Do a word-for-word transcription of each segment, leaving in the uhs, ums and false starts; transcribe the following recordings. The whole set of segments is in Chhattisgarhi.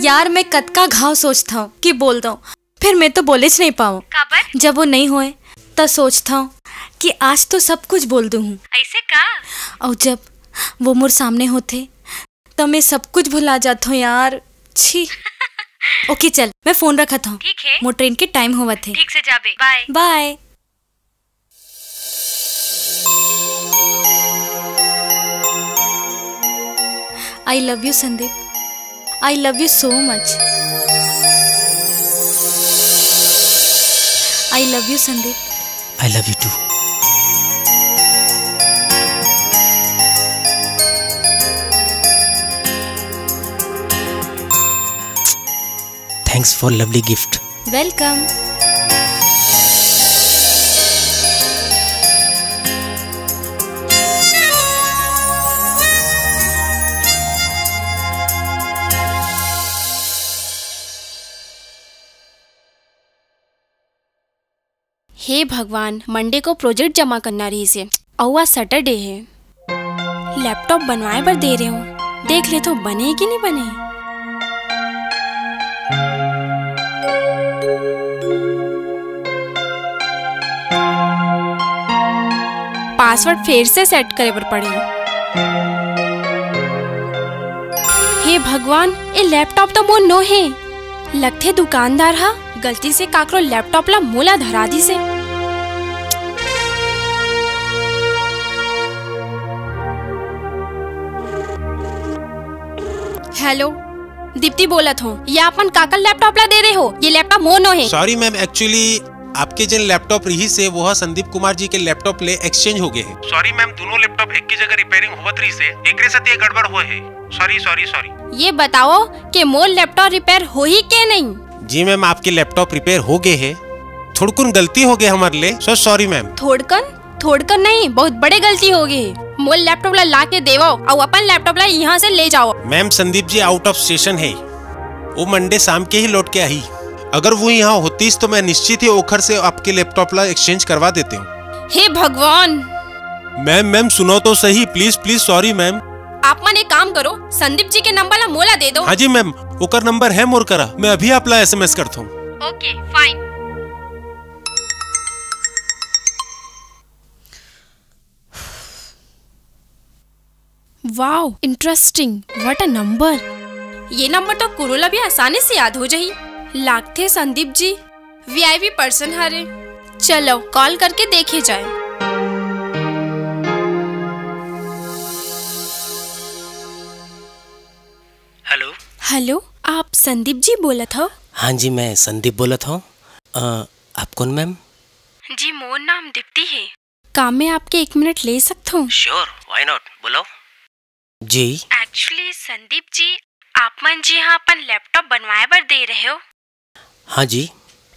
यार, मैं कतका घाव सोचथंव कि बोल दंव, फिर मैं तो बोलेच नहीं पाऊँ। काबर? जब वो नहीं होए, त सोचथंव कि आज तो सब कुछ बोल दूँ। ऐसे का? अउ जब वो मोर सामने होथे, त मैं सब कुछ भुला जाथंव यार। छी। ओके, चल, मैं फोन रखत हंव। ठीक है। मोर ट्रेन के टाइम होवत हे। ठीक से जाबे। बाय। बाय। I love you, Sandeep. I love you so much। I love you, Sandeep. I love you too। Thanks for lovely gift। Welcome। हे भगवान, मंडे को प्रोजेक्ट जमा करना रहिस हे, अउ आज सैटरडे हे। लैपटॉप बनवाए बर दे रहे हो, देख ले तो बने कि नहीं बने। पासवर्ड फेर से सेट करे बर पड़ही। हे भगवान, ये लैपटॉप तो मोर नो हे। लगथे दुकानदार ह गलती से काकरो लैपटॉप ला मोला धरा दिस हे। हेलो, दीप्ति बोलत हो। ये अपन काकर लैपटॉप ला दे रहे हो? ये लैपटॉप मोर नो हे। सॉरी मैम, एक्चुअली आपके जेन लैपटॉप रहिस हे, वो ह संदीप कुमार जी के लैपटॉप ले एक्सचेंज हो गए हे। सॉरी मैम, दोनों लैपटॉप एक ही जगह रिपेयरिंग होवत रहिस हे, एकरे सेती ये गड़बड़ होए हे। Sorry, sorry, sorry. ये बताओ कि मोर लैपटॉप रिपेयर होही के नहीं? जी मैम, आपके लैपटॉप रिपेयर हो गए हे। थोड़कुन गलती हो गए हमर ले, so sorry मैम। थोड़कन? थोड़कन नहीं, बहुत बड़े गलती हो गए। मोर लैपटॉप ला, ला के देवो, अउ अपन लैपटॉप ला यहाँ से ले जाओ। Ma'am, Sandeep ji out of station है, वो मंडे शाम के ही लौट के आही। अगर वो यहाँ होतीस तो मैं निश्चित ही ओखर से आपके लैपटॉप ला एक्सचेंज करवा देते हूँ। हे भगवान। मैम, मैम, सुनो तो सही, प्लीज, प्लीज, सॉरी मैम। आप मन एक काम करो, संदीप जी के नंबर ला मोला दे दो। हाँ जी मैम, ओकर नंबर है मोर करा, मैं अभी आप ला एसएमएस करता हूँ। Okay, fine. Wow, interesting, what a number। ये नंबर तो कुरू ला भी आसानी से याद हो जाही। लागथे संदीप जी वीआईपी पर्सन हरे। चलो, कॉल करके देखे जाए। हेलो। हेलो, आप संदीप जी बोलत हो? हाँ जी, मैं संदीप बोलत हूँ। अ, आप कौन मैम? जी, मोर नाम दीप्ति है। का मैं आपके एक मिनट ले सकत हूँ? श्योर, व्हाई नॉट, बोलो। जी। एक्चुअली संदीप जी, आप मन जी हाँ अपन लैपटॉप बनवाए बर दे रहे हो? हाँ जी।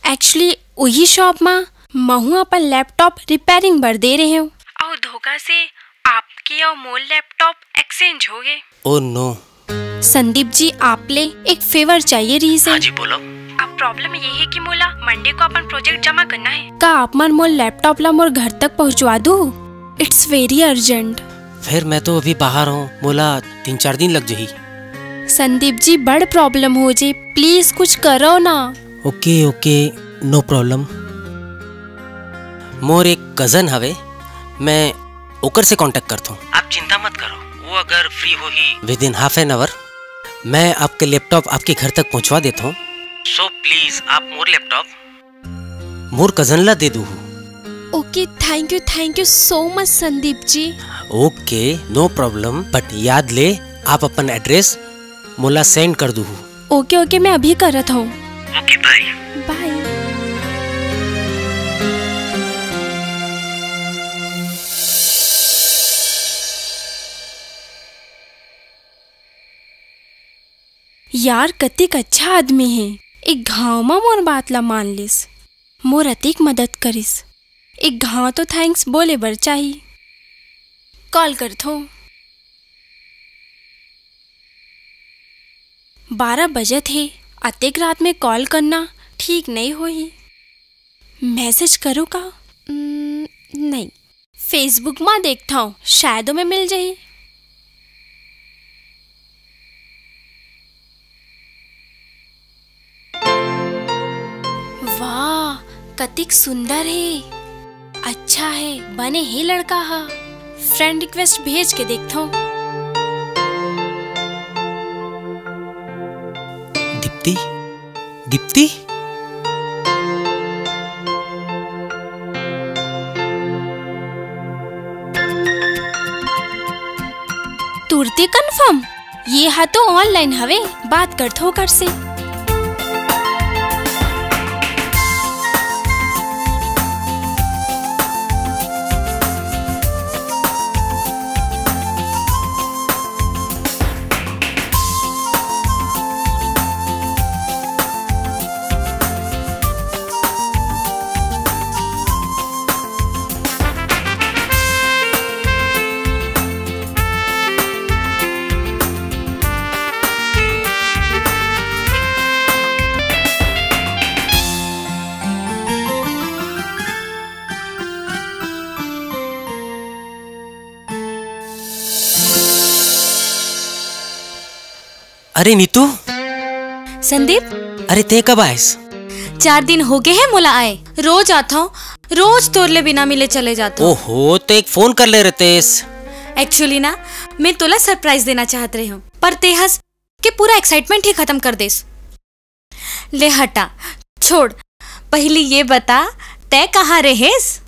एक्चुअली उही शॉप मा महू अपन लैपटॉप रिपेयरिंग बर दे रहे हो। अउ धोखा से आपके अउ मोर लैपटॉप एक्सचेंज हो गए। Oh no. संदीप जी, आप ले एक फेवर चाहिए रहिस हे। हाँ जी, बोलो। अब प्रॉब्लम ये है कि मोला मंडे को अपन प्रोजेक्ट जमा करना है। का आप मन मोर लैपटॉप ला मोर घर तक पहुंचवा दू? It's very urgent। फिर मैं तो अभी बाहर हूँ, मोला तीन चार दिन लग जाही। संदीप जी, बड़ प्रॉब्लम हो जे, प्लीज कुछ करो ना। ओके, ओके, नो प्रॉब्लम। मोर एक कजन हवे, मैं ओकर से कॉन्टैक्ट करत हूँ। आप चिंता मत करो, वो अगर फ्री होही within half an hour, मैं आपके लैपटॉप आपके घर तक पहुँचवा देत हूँ। सो प्लीज, आप मोर लैपटॉप मोर कजन ला दे दूहू। Okay, thank you, thank you so much Sandeep ji. Okay, no problem, but याद ले, आप अपन एड्रेस मोला सेंड कर दूहू। ओके, ओके, मैं अभी करत हूँ। ओके, बाय। बाय। यार, कतिक अच्छा आदमी हे। एक घाव मा मोर बात ला मान लिस, मोर अतिक मदद करिस। एक घाव तो थैंक्स बोले बर चाही। कॉल करथों। बारह बजत हे, अतेक रात में कॉल करना ठीक नइ होही। मैसेज करूँ का? उम्म, नहीं। Facebook मा देखथंव, शायद ओमे मिल जाही। वाह, कतिक सुंदर हे। अच्छा हे, बने हे लड़का ह। फ्रेंड रिक्वेस्ट भेज के देखथों। दीप्ति, दीप्ति। तुरते कन्फर्म? ये हा तो ऑनलाइन हवे, बात करथों ओकर से। अरे नीतू। संदीप। अरे तैं कब आएस? चार दिन हो गे हे मोला आए। रोज आथों, रोज तोर ले बिना मिले चले जाथों। ओहो, तो एक फोन कर ले रहतेस। Actually ना, मैं तोला सरप्राइज देना चाहत रहेंव, पर तैं हस के पूरा एक्साइटमेंट ही खतम कर देस। ले हटा, छोड़। पहिली ये बता, तैं कहाँ रहेस?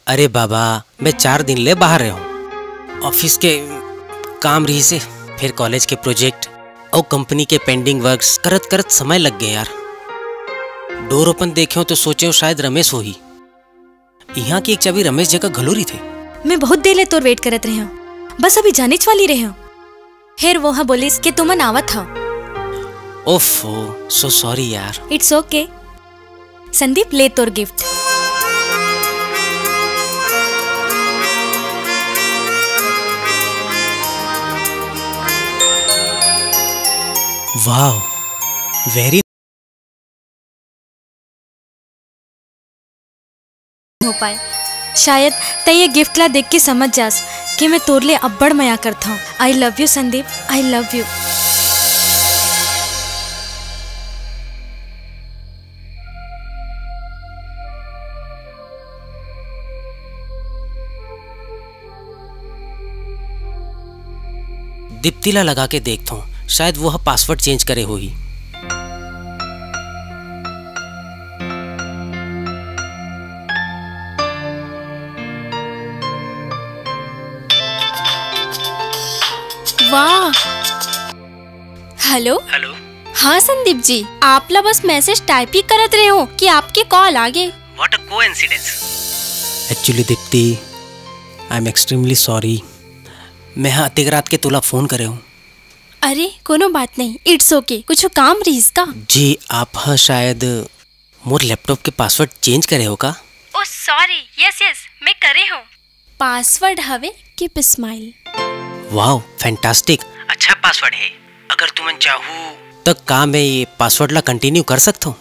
अरे बाबा, मैं चार दिन ले बाहर रहेंव। ऑफिस के काम रहिसे, फेर कॉलेज के प्रोजेक्ट अउ कंपनी के पेंडिंग वर्क्स करत करत समय लग गे यार। डोर ओपन देखेंव तो सोचेंव शायद रमेश होही। इहाँ के एक चाबी रमेश जगह घलो रहिथे। मैं बहुत देर ले तोर वेट करत रहेंव, बस अभी जानेच वाली रहेंव। फेर वो हा बोलिस कि तुमन आवत हव। ओफो, so sorry यार। It's okay। संदीप, ले तोर गिफ्ट। Wow, very हो पाए। शायद तैं ये गिफ्ट ला देख के समझ जास कि मैं तोर ले अब्बड़ मया करथंव। I love you Sandeep, I love you। Deepti ला लगा के देखथंव, शायद वो ह पासवर्ड चेंज करे होही। वाह। हेलो। हेलो। हाँ संदीप जी, आप ला बस मैसेज टाइप ही करत रहेंव कि आपके कॉल आ गे। What a coincidence। Actually Deepti, I am extremely sorry। मैं हा अतेक रात के तोला फोन करेंव। अरे कोनो बात नहीं, it's okay। कुछू काम रहिस का? जी, आप हा शायद मोर लैपटॉप के पासवर्ड चेंज करे हो का? Oh sorry, yes yes, मैं करे हंव। पासवर्ड हवे Keep Smile। Wow, fantastic। अच्छा पासवर्ड हे। अगर तुमन चाहू त का मैं ये पासवर्ड ला कंटिन्यू कर सकथंव?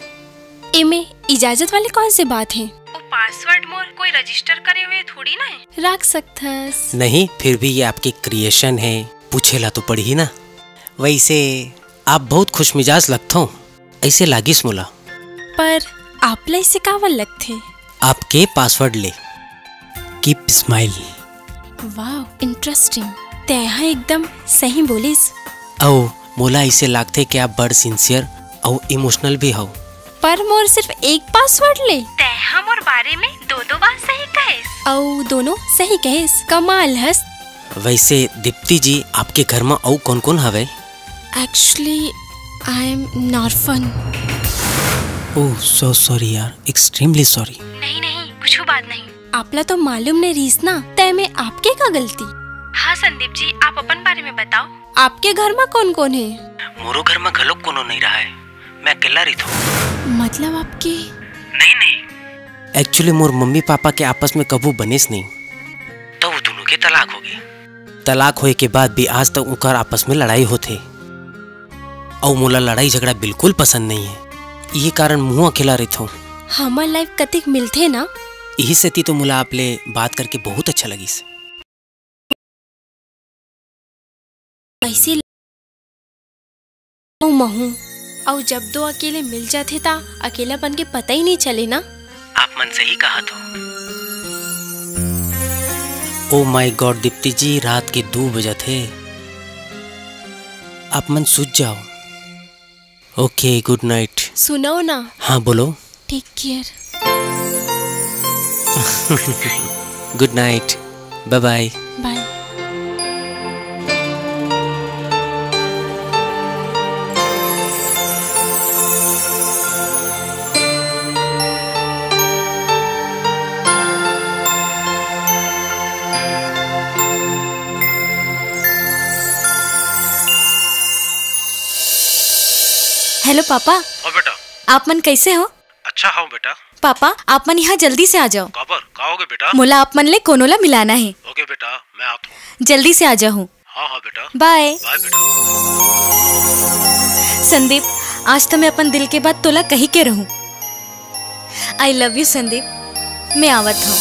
एमे इजाजत वाली कौन सी बात हे? वो पासवर्ड मोर कोई रजिस्टर करे हुए थोड़ी ना हे। रख सकथस। नहीं, फिर भी ये आपकी क्रिएशन हे, पूछे ला तो पड़ही ना। वैसे आप बहुत खुशमिजाज लगथव, ऐसे लागिस मोला। पर आप ला इसे काबर लगथे? आपके पासवर्ड ले। Keep Smile। Wow, interesting। तैं हा एकदम सही बोलिस। अउ मोला इसे लागथे कि आप बड़ सिंसियर अउ इमोशनल भी हव। पर मोर सिर्फ एक पासवर्ड ले। तैं हा मोर बारे में दो दो बार सही कहेस। अउ दोनों सही कहेस। कमाल हस। वैसे दीप्ति जी, आपके घर में अउ कौन कौन हवे? Actually, I am an orphan। Oh, so sorry यार, extremely sorry। नहीं नहीं, कुछू बात नहीं। आपला तो मालूम नहीं रहिस ना, तय में आपके का गलती? हाँ संदीप जी, आप अपन बारे में बताओ। आपके घर में कौन कौन हे? मोरो घर में घलोक कोनो नहीं रहा है, मैं अकेला रहिथो। मतलब आपके? नहीं नहीं, actually मोर मम्मी पापा के आपस में कभू बनेस नहीं, तो वो दोनों के तलाक हो गए। तलाक होए के बाद भी आज तक उनकर आपस में लड़ाई होथे, अउ मोला लड़ाई झगड़ा बिल्कुल पसंद नहीं है। यही कारण मुँह अकेला रहिथो। हमर लाइफ कतिक मिलथे ना। यही सेती तो मोला आप ले बात करके बहुत अच्छा लगिस। ऐसे अउ महूं अउ जब दो अकेले मिल जाथे, त अकेलापन के पता ही नहीं चले ना। आप मन सही कहा थो। Oh my God, दीप्ति जी, रात के दू बजत हे, आप मन सूत जाओ। Okay, good night। सुनो ना। हाँ, बोलो। Take care। Good night। Bye bye। Bye। Hello papa. हाँ बेटा। आप मन कैसे हो? अच्छा हूँ बेटा। पापा, आप मन यहाँ जल्दी से आ जाओ। काबर, का होगे बेटा? मोला आप मन ले कोनो ला मिलाना है। ओके बेटा, मैं आत हूँ। जल्दी से आ जाहूँ। हाँ हाँ बेटा। बाय। बाय बेटा। संदीप, आज तो मैं अपन दिल के बात तोला कही के रहूँ। I love you संदीप, मैं आवत हूँ।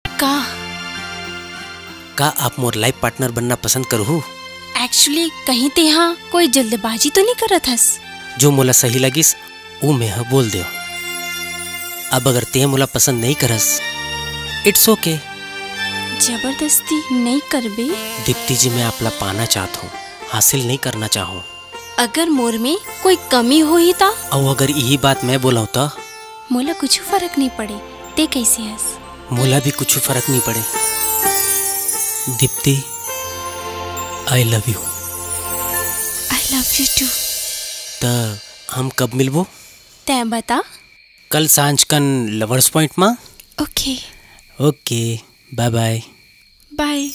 का? का आप मोर लाइफ पार्टनर बनना पसंद करहू? Actually, कहीं तेहा कोई जल्दबाजी तो नहीं करत हस? जो मोला सही लगिस, वो मैं ह बोल देव। अब अगर ते मोला पसंद नहीं करस, it's okay। जबरदस्ती नहीं करबे। दीप्ति जी, मैं आपला पाना चाहत हूँ, हासिल नहीं करना चाहूँ। अगर मोर में कोई कमी होही ता? अउ अगर यही बात मैं बोलहूँ ता? मोला कुछ फर्क नहीं पड़े, ते कैसे हस? मोला भी कुछ फर्क नहीं पड़े। Deepti, I love you। I love you too। त हम कब मिलबो? तैं बता। कल सांझ कन लवर्स पॉइंट मा। ओके। ओके, बाय बाय। बाय।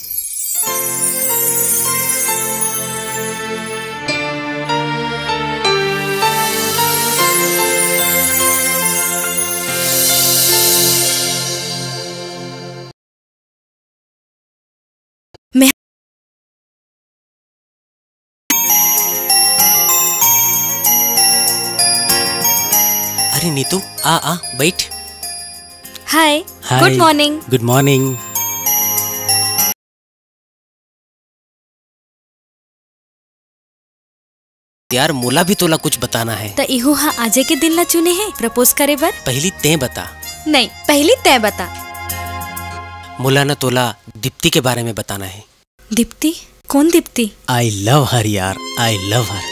मैं अरे नीतू, आ, आ, बैठ। हाय। हाय। गुड मॉर्निंग। गुड मॉर्निंग। यार, मोला भी तोला कुछ बताना है। त इहू हा आजे के दिन ला चुने हे प्रपोज करे बर। पहली तैं बता। नहीं, पहली तैं बता। मोला ना तोला दीप्ति के बारे में बताना है। दीप्ति? कौन दीप्ति? I love her यार, I love her।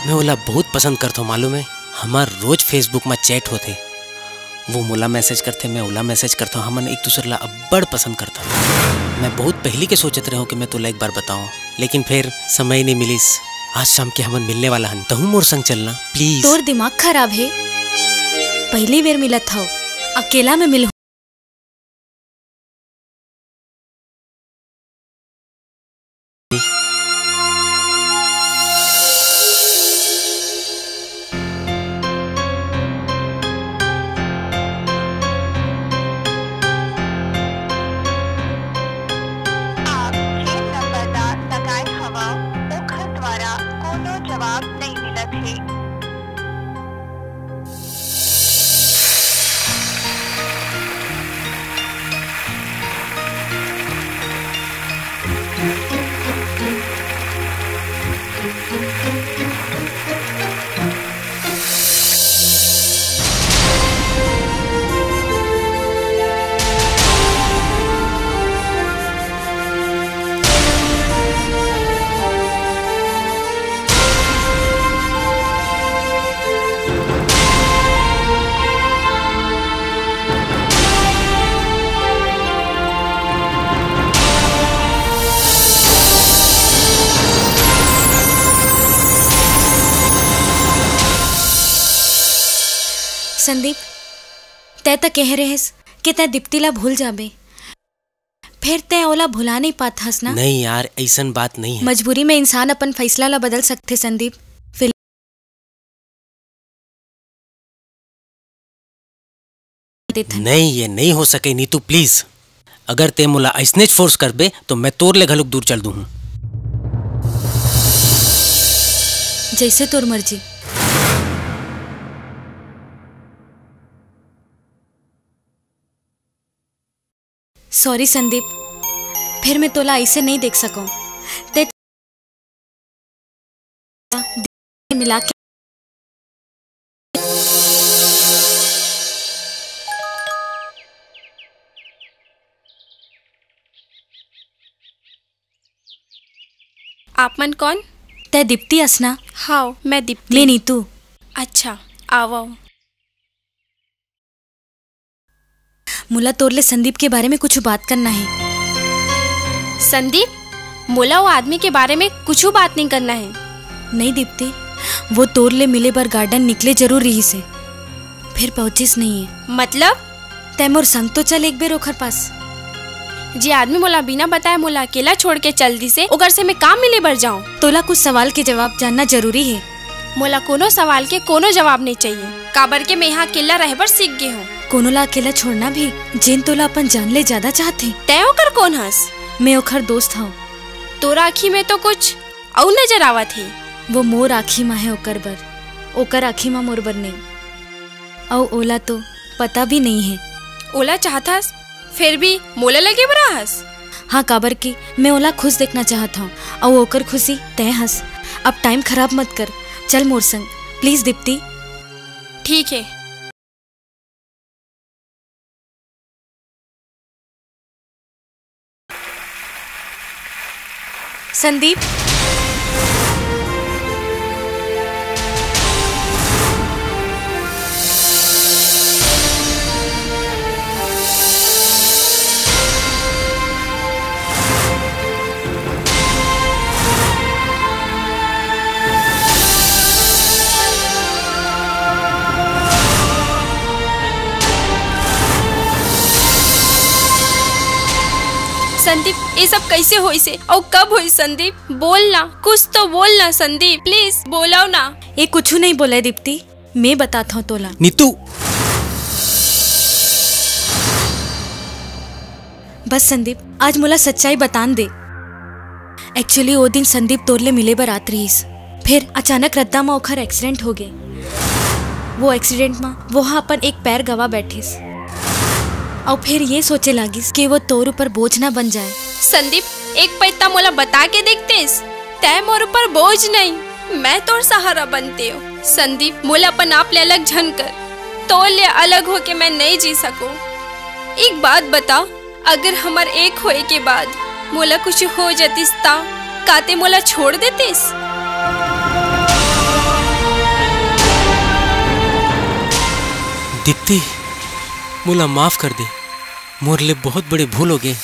मैं ओला बहुत पसंद करथो, मालूम है? हमार रोज Facebook में चैट होथे। वो मोला मैसेज करथे, मैं ओला मैसेज करथो, हमन एक दूसर ला अब्बड़ पसंद करथन। मैं बहुत पहली के सोचत रहो कि मैं तोला एक बार बताओ, लेकिन फिर समय नहीं मिलिस। आज शाम के हमन मिलने वाला हन, तहूँ मोर संग चलना प्लीज। तोर दिमाग खराब है, पहली बेर मिलत हव, अकेला में मिल। आप जेन नंबर ला लगाए हवव, ओखर द्वारा कोनो जवाब नइ मिलत हे। संदीप, तैं त कहे रहेस कि तैं दीप्ति ला भूल जाबे, फेर तैं ओला भुला नइ पात हस ना? नहीं यार, अइसन बात नहीं है। मजबूरी में इंसान अपन फैसला ला बदल सकथे संदीप। फिलहाल देथन। नहीं, ये नहीं हो सके नीतू, please। अगर तैं मोला अइसनेच force करबे, तो मैं तोर ले घलोक दूर चल दूहूँ। जइसे तोर मर्जी। Sorry संदीप, फेर मैं तोला अइसे नइ देख सकंव। तैं मिला के आप मन कौन? तैं दीप्ति अस ना? हाव, मैं दीप्ति। मैं नीतू। अच्छा, आवव। मोला तोर ले संदीप के बारे में कुछ बात करना हे। संदीप? मोला वो आदमी के बारे में कुछ बात नहीं करना हे। नहीं दीप्ति, वो तोर ले मिले बर garden निकले जरूर रहिस हे, फेर पहुंचिस नहीं हे। मतलब? तैं मोर संग तो चल एक बेर ओखर पास। जे आदमी मोला बिना बताए मोला अकेला छोड़ के चल दिस हे, ओकर से मैं का मिले बर जाऊं? तोला कुछ सवाल के जवाब जानना जरूरी हे। मोला कोनो सवाल के कोनो जवाब नहीं चाहिए, काबर के मैं यहाँ अकेला रहे बर सीख गे हूँ। कोनो ला अकेला छोड़ना भी, जेन तोला अपन जान ले ज्यादा चाहथे। तैं ओकर कौन हस? मैं ओखर दोस्त हूँ। तोरा आँखी में तो कुछ अउ नजर आवत हे। वो मोर आँखी मा हे ओकर बर, ओकर आँखी मा मोर बर नहीं। अउ ओला तो पता भी नहीं हे। ओला चाहत हस, फेर भी मोला लगे बर आहस? हाँ, काबर कि मैं ओला खुश देखना चाहत हूँ, अउ ओकर खुशी तैं हस। अब time खराब मत कर, चल मोर संग, please दीप्ति। ठीक हे। संदीप। संदीप, ये सब कैसे होइस हे? अउ कब होइस संदीप? बोल ना, कुछ तो बोल ना संदीप, please बोलव ना। ये कुछ नहीं बोले दीप्ति, मैं बताता हूँ तोला। नीतू। बस संदीप, आज मोला सच्चाई बतान दे। Actually, वो दिन संदीप तोर ले मिले बर आत रहिस, फिर अचानक रद्दा म ओखर accident हो गे। वो accident म वो ह अपन एक पैर गवा बैठिस, अउ फिर ये सोचे लागिस कि वो तोर ऊपर बोझ ना बन जाए। संदीप, एक पइत मोला बता के देखतेस, तै मोर ऊपर बोझ नहीं, मैं तोर सहारा बनतेव। संदीप, मोला अपन आप ले अलग झन कर, तोर ले अलग होके मैं नहीं जी सकूं। एक बात बता, अगर हमर एक होए के बाद मोला कुछ हो जतिस ता, का तै मोला छोड़ देतिस? दीप्ति, मोला माफ कर दे, मोर ले बहुत बड़े भूल हो गे।